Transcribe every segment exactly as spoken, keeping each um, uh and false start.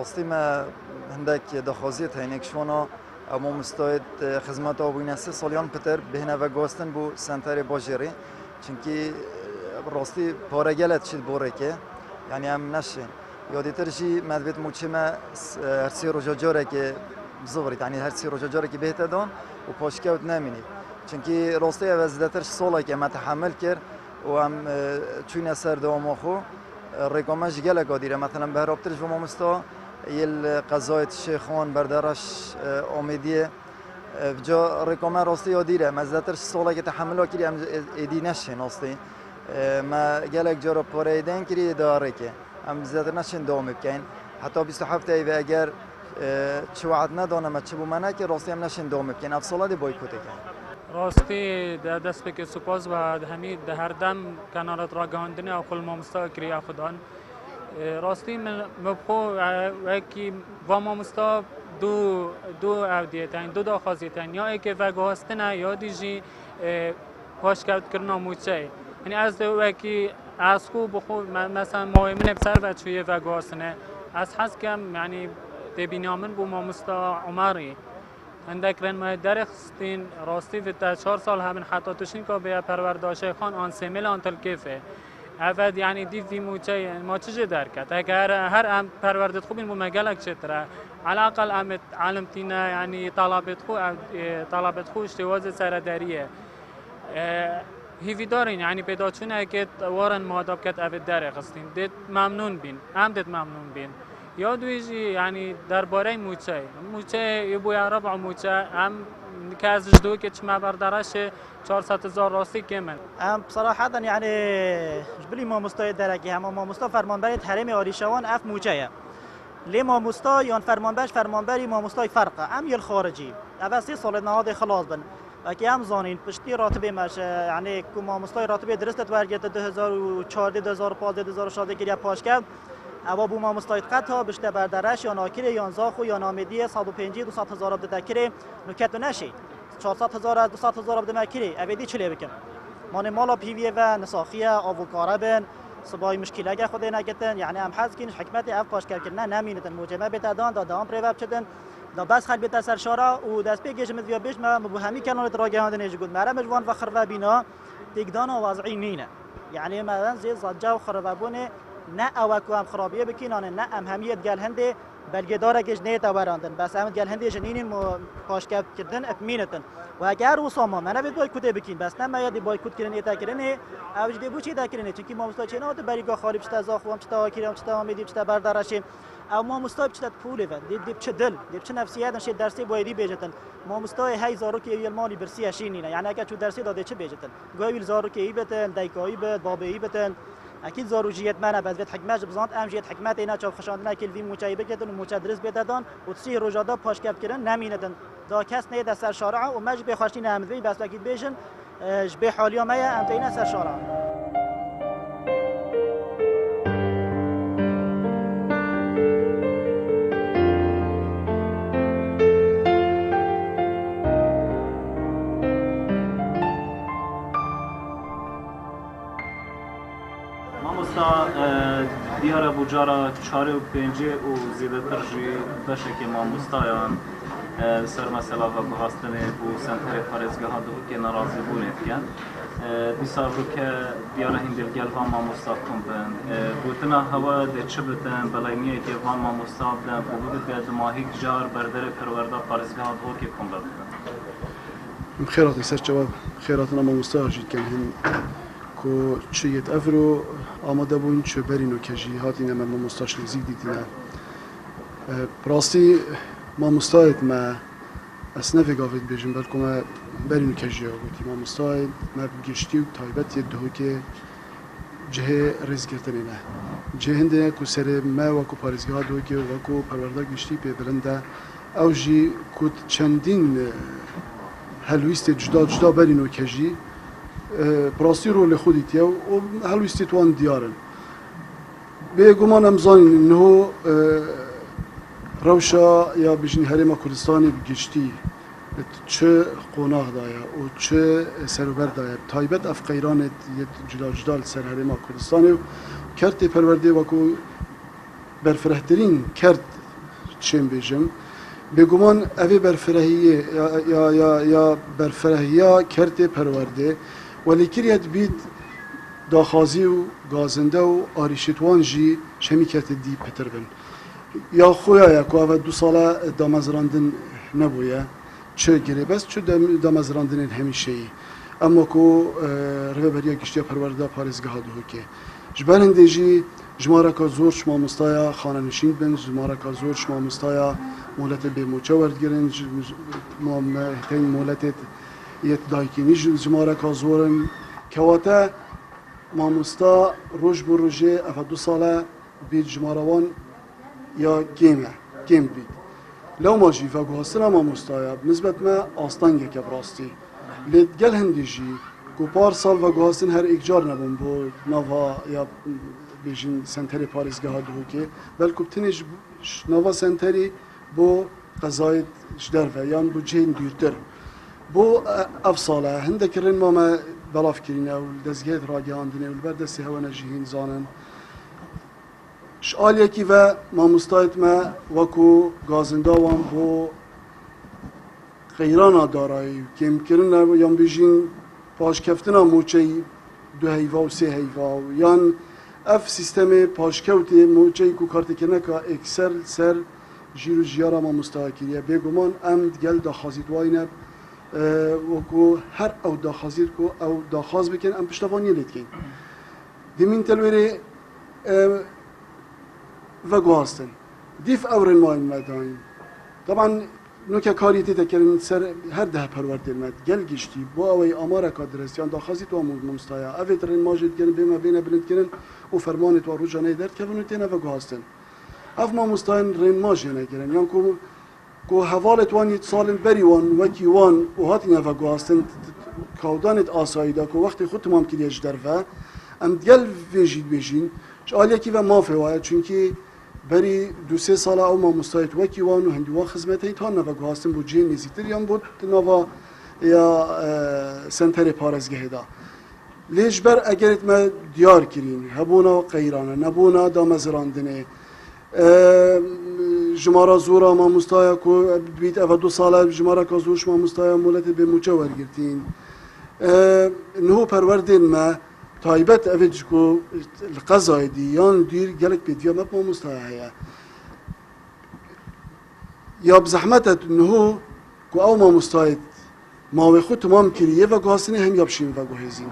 Rastî me hindek daxwaziyê heynek şona ew mamostayê xizmeta bûyne sê saliyan pitir bihêne veguhastin bo senterê bajêrî. Çimkî, e, rastî pare gelek çi bo rêkê. Yanî em neşên. Ya dîtir jî me divêt mûçê me s-, e, her sê roja carekê zivirît. Yanî her sê roja carekê bihête dan û paşkewt nemînî. Çimkî rastî ev zêdetir ji salekê me tehemil kir û em, e, çûyne ser dewama xwe. E, rêka me ji gelek a dîr e. Meselen, behraptir ji bo mamosta yê li qezayê Şêxan, Berdereş, e, Amêdiyê. E, vêca rêka me rastî ya dîr e. Me zêdetir ji salekê tehemila kirî, em ê-, êdî neşên rastî. E, me gelek cara pareyê deyn kirî da rêkê. Em zêdetir neşên dewamê bikeyn. Heta bîst û heft ê ve eger, e, çi we'd nedane me, çi bo me neke, rastî em neşên dewamê bikeyn. Ev sala dê boykotê keyn. Rastî de dest pêkê spas ve hemî de her dem kenaret ragihandinê ew xwe li mamosta kirî ew xwe dan. E, rastî min, min bi xwe, e, wekî va mamosta du, du ew diyê teyn, du daxwaziyê teyn. Ya êkê veguhastine, ya dî jî, e, paşkewtkirina mûçeyê. Yanî ez de wekî ez xwe bi xwe, me-, mesela mawê min ê bi ser ve çûyê veguhastine. Ez hez kem, yanî têbîniya min bû mamosta Umerî. Hindek rên me derêxistin, rastî vê te çar sal hebin heta tu şinka bêye perwerda Şêxan an Sêmêl an Tilkêfê. Ev ed, yanî dîv vî mûçeyê ma çi jê derket? Heke her, her em perwerdê xwe bîn bo me gelek çêtir e. Eleqel em ê elim tîne, yanî talabêt xwe, ev, e, talabêt xwe şêwazê serederî ye. E, Hîvîdar in, yanî pêdaçûnekê warin ma da biket ev ê derêxistin. Dêt memnûn bîn. Em dêt memnûn bîn. Ya duyê jî, yanî derbarey mûçeyê. Mûçeyê yê bûye rib'a mûçe, em kes ji dûkê çime Berdereşê çar sed hezar rastî kêm in. Em bi seraheten, yanî ji bilî mamostayê derekê, hema mamosta fermanberê di herêmê Arîşewan ev mûçe ye. Lê mamosta yan fermanber ji fermanberî mamostayê ferq e. Em yê li xaricî. Ev e sê salê nehadê xilas bin. Wekî em zanîn, piştî ratibê me ji, yanî ku mamostayê ratibê dirist wergirtin du hezar û çardeh, du hezar û pazdeh, du hezar û şazdeh kiriye paşkew. Ewa bû mamostayê diqet ha bişte Berdereş yan Akirê yan Zaxo yan Amêdiyê sed û pêncî du sed hezar bide kirê, nûket û neşî. Çar sed hezar ez du sed hezar bidime kirê, ev ê dî çi lê bikim? Manê mala pîviyê ve nisaxiye, avokare bin, sibayî mişkîleke xwe dê negitin. Yanî em hez kîn ji hikmetê ev paşkevkirine nemînitin. Mûcê me bête dan da dewam rê ve biçitin. Da bes xelk bête ser şara û destpêkê ji min diya bêj me, min bo hemî kenalet ragihandinê jî got, mere min ji wan ve xirve bîna, têkdana wez'î nîne. Yanî me zê zedce û xirvebûnê ne ew e ku em xirabiyê bikîn, anê ne em hemiyê digel hindê belgêdarekê ji neyê te werandin. Bes em digel hindê ji nînîn mu paşkevkirdin etmînitin. Û heke her wisa ma me nevê boykotê bikîn, bes ne me yê dê boykotkirin ê te kirinê, ew jî dê bo çê te kirinê. Çimkî mamosta çê newate berî ga xalî biçite Zaxo, em çite Akirê, em çite Amêdî, biçite Berdereşê. Ew mamosta biçite pûlê ve, dê, dê biçi dil, dê biçi nefsiyetin şê dersê bo êdî bêjitin. Mamostayê hey zarokê wî li malî birsiye şî nîne. Yanî heke çû dersê de dê çi bêjitin? Guhê wî li zarokê wî bitin, dayika wî bit, babê wî bitin. Ekîd zarok jî yê me ne, bes vê hikmet ji bizant, em jî yê hikmetê ne çavxişandinekê li vî mûçeyê bigitin û mûçe dirist bête dan û di sî roja de paşkevkirin nemînitin. Da kes neyê de ser şara û me jî pê xweştî ne em divê bes wekî bêjin, e, ji bê haliya me ye, em teyne ser şara. Mamosta, e, diyar e, bû cara çarê û pêncê û zêdetir jî beşekê mamostayan, e, li ser mesela veguhastinê bo senterê parêzgeha Duhokê nerazîbûnê dikin. E, dîsa evroke diyar e hîndê li gel van mamosta kom bin. E, gotina hewe dê çi bitin, belayniyekê van mamosta bidin, ku bibite dimahîk car berderê perwerda parêzgeha Duhokê kom bibitin. Em xêr hatin ser çawa xêr hatina mamosta jî dikin hin ku çi yêt evro amade bûn, çi berî noke jî hatine me mamosta ji nêzîk dîtine. E, bi rastî mamostayêt me, ez ne vê gavê dibêjim, belko me berî noke jî ya gotî, mamostayê me bi giştî û taybet yê Duhokê cihê rêzgirtinê ne. Cihê hindê ne ku serê me wekû parêzgeha Duhokê û wekû perwerda giştî pê bilind e. Ew jî ku di çendîn, e, helwîstê cuda cuda berî noke jî, e, bi rastî rolê xwe dîtiye û helwîstê wan diyar in. Bêguman em zanîn niho, e, rewşa ya bijîn herêma Kurdistanê bi giştî di çi qonax de ye û çi serûber de ye. Taybet ev qeyranê yê cuda cuda li ser herêma Kurdistanê û kertê perwerdê wekû berfirehtirîn kert Çên bêjim, bêguman evê berfirehiyê ya, ya, ya, ya berfirehiya kertê perwerdê welêkiriye dibît daxwazî û gazinde û arîşît wan jî şemî kertê dî pitir bin. Ya xwe ya ye ku eve du sala damezrandin nebûye, çi girêbest, çi dem-, damezrandinên hemîşeyî. Em wekû, e, Rêveberiya Giştî ya Perwerde ya Parêzgeha Duhokê. Ji ber hindê jî jimareka zor ji mamostaya xanenişîn bin, jimareka zor ji mamostaya moletê bêmoçe werdigirin, ji, ji, ma-, me-, tên moletê yet dayikînî ji, jimareka zor in. Kewate mamosta roj bi rojê, eve du sale bît jimara wan ya kêm e, kêm bît. Lewma jî veguhastina mamostaya bi nisbet me astengeke bi rastî. Lê gel hindî jî ku par sal veguhastin her êkcar nebûn bo nava ya bêjin senterê parêzgeha Duhokê, belku bi tenê ji, ji nava senterî bo qezayê ji derve yan bo cihên dûrtir. Bo, e, ev sal e, hindek rên ma me belav kirîne û li dezgehê ragihandine û li ber destê hewe ne jî hîn zanin. Ji aliyekî ve mamostayêt me wekû gazinda wan bo qeyrana darayî û kêmkirina yan bêjîn paşkeftina moçeyî du heyva û sê heyva û yan ev sîstemê paşkewtê moçeyî ku kartêkirineka êkser li ser jîr û jiyara mamostayan kiriye. Bêguman em digel daxwazît wayne, e, wekû her ew daxwazît ku ew daxwaz bikin, em piştevaniyê lê dikin. Demîn telwêrê, e, veguhastin. Dîf ew rênmayên me dayîn. Teban nuke karî tête kirin ser her deh perwerdên me. Gel giştî, bo ew ê amareka dirêst yan daxwazî tu mamostaya. Evê rênma jê dikirin, bê me bêne bilindkirin û fermanê tu rojanê derdikevin û têne veguhastin. Ev mamostayên rênma jê nekirin. Yan ku ku hevalêt wan yê salên berî wan wekî wan û hatine veguhastin, t-, t-, kawdanêt asayî de ku wextê xwe timam kiriye ji derve, em digel vê jî dibêjin, ji aliyekî ve mafê wa ye, çunkî berî du sê sala ew mamostayêt wekî wan û hindî wan xizmeteyî hatine veguhastin bo cihê nêzîktir yan bo nava ya, e, senterê parêzgehê de. Lê ji ber egerêt me diyar kirîn, hebûna qeyrana, nebûna damezirandinê, e, jimara zor a mamostaya ku bît eve du sal e, jimareka zor ji mamostaya moletê bêmûçe wergirtîn. E, niho perwerdên me, taybet evê jî ku li qezayê dî yan dûr gelek pêdiviya me bi mamostaya heye. Ya bi zehmet e niho ku ew mamostayê mawê xwe timam kirî, yê veguhastinê hemiya bişîn veguhêzîn.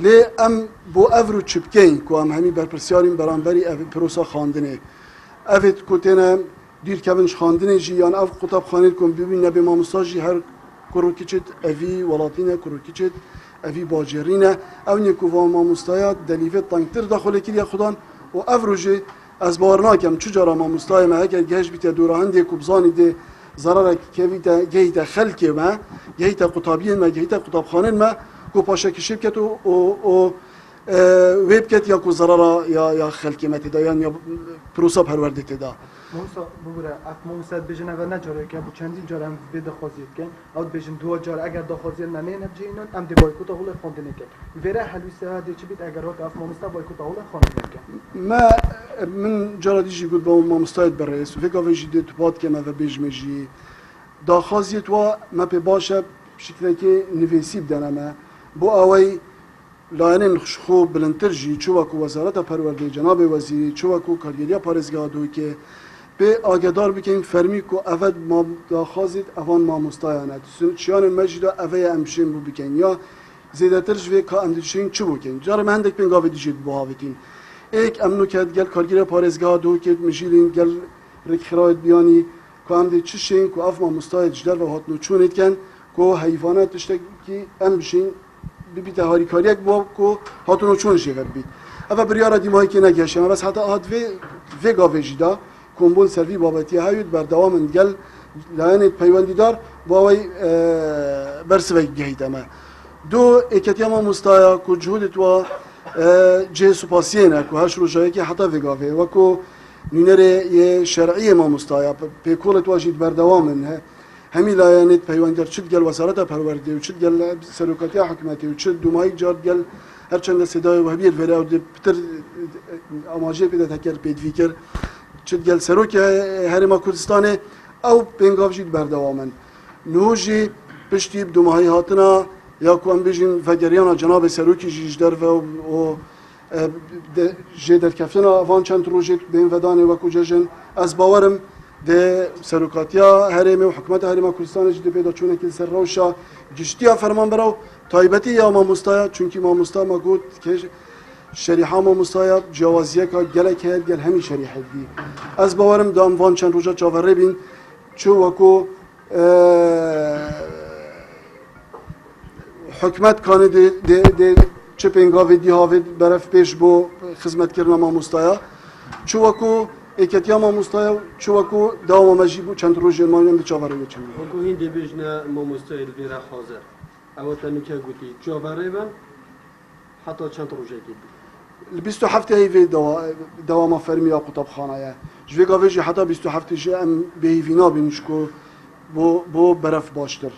Lê em bo ev rû çi bikeyn ku em hemî berpirsyarîn beramberî ev pirosa xwendinê? Evê ku têne dûr kevin ji xwendinê jî yan ev qutabxanê ku em bibîne bê mamosta jî her kur û kiçit evî welatî ne, kur û kiçit evî bacêrî ne. Ew nê ku va mamostaya delîvê tengtir de xwe lê kiriye xudan û ev rojê Ez bawer nakem, çi cara mamostayê me heger gehişt bîte dora hindê ku bizanî dê zerarek kevîte, gehîte xelkê me, gehîte qutabiyên me, gehîte qutabxanên me, ku paşekişê biket û, û, û, e, wê biket ya ku zerara ya, ya xelkê me tê de, yan ya pirosa perwerdê tê de. Mamosta, bibûre, ev mamosta dibêjin eve ne careke, bu çendîn cara em vê daxwaziyê dikin. Ew dibêjin, duwa car eger daxwaziyên me neyên hevcihînan, em dê boykota holê xwendinê kin. Vêre helwîsteya dê çi bît eger hate ev mamosta boykota holê xwendinê kin? Me, min cara dî jî got, be mamostayê berêz, vê gavê jî dê tu pat ke me ve bêjime jî. Daxwaziyê tu wa me pê baş e, şiklekê nivîsî bidene me. Bo awey Layenên ji xwe bilindtir jî, çi wekû Wezareta Perwerdeyê, Cenabê Wezîrî, çi wekû Kargêriya Parêzgeha Dûkê, pê agedar bikeyn fermî ku eve ma-, daxwazît evan mamostayan e. Di çiyanên me jî de eve ye em bişên bû bikeyn. Ya zêdetir ji vê ka em dişên çi bû keyn? Carê me hindek pêngavê dijî bihavêtîn. Êk em nûke digel Kargêriya Parêzgeha Dûkê mijîlîn gel rêkxirayê biyanî ku em dê çi şeyn ku ev mamostayê ji derve hatin û çûnê dikin, ku heyvane tiştekî em bişên bibîte harîkariyek bo ku hatin û çûn jê ve bibît. Ev e biryara dîmahîkê negeşe me, bes heta hat vê, vê gavê jî de kombûn ser vî babetiyê heyû di berdewam in gel layenê peywendîdar bo awey, e, bersivek gehîte me. Du êketiya mamostaya ku cihûdê tu wa, e, cihê supasiyê ne ku heşt roja yekê heta vê gavê wekû nûnerê yê şer'iyê mamostaya, pê-, pêkolê tu wa jî di berdewam in. He-, Hemî layenêt peywendar çi digel Wezareta Perwerdê û çi digel Serokatiya Hikûmetê û çi dûmayî car digel her çende sêdayê wehbiyê li vêrê ew dê pitir, e, amajê pê de teker pêdivî kir. Çi digel Serokê Herêma Kurdistanê, ew pêngav jî berdewam in. Niho jî piştî bi dumahî hatina ya ku em bêjin vegeriyana Cenabê Serokî jî ji derve û, û, e, de, jê derkeftina van çend rojê bên vedanê wekû cejin, ez bawerim dê serokatiya herêmê û hikûmeta Herêma Kurdistanê jî dê pêda çûnekî li ser rewşa giştiya fermanbera û taybetî ya mamostaya, çunkî mamosta me got kê Şerîha mamostaya ciyawaziyeka gelek heye, gel hemî şerîhek dî. Ez bawerim da em van çend roja çaverê bîn, çi wekû, e, hikûmet kanê dê, dê, dê çi pêngavê dî havê beref pêş bo xizmetkirina mamostaya, çi wekû êketiya mamostaya, çi wekû dewama me jî bo çend rojê mane em bi çaverê wê çin. Wekû hîn dê bêjne mamostayê li vêre hazir. Ew te nûke gotî, çaverê bin, heta çend rojekê bî? Li bîst û heftê heyvê dewa-, dewama fermî ya qutabxana ye. Ji vê gavê jî heta bîst û heftê jî em bêhîvî nabîn ji ku bo, bo beref baştir.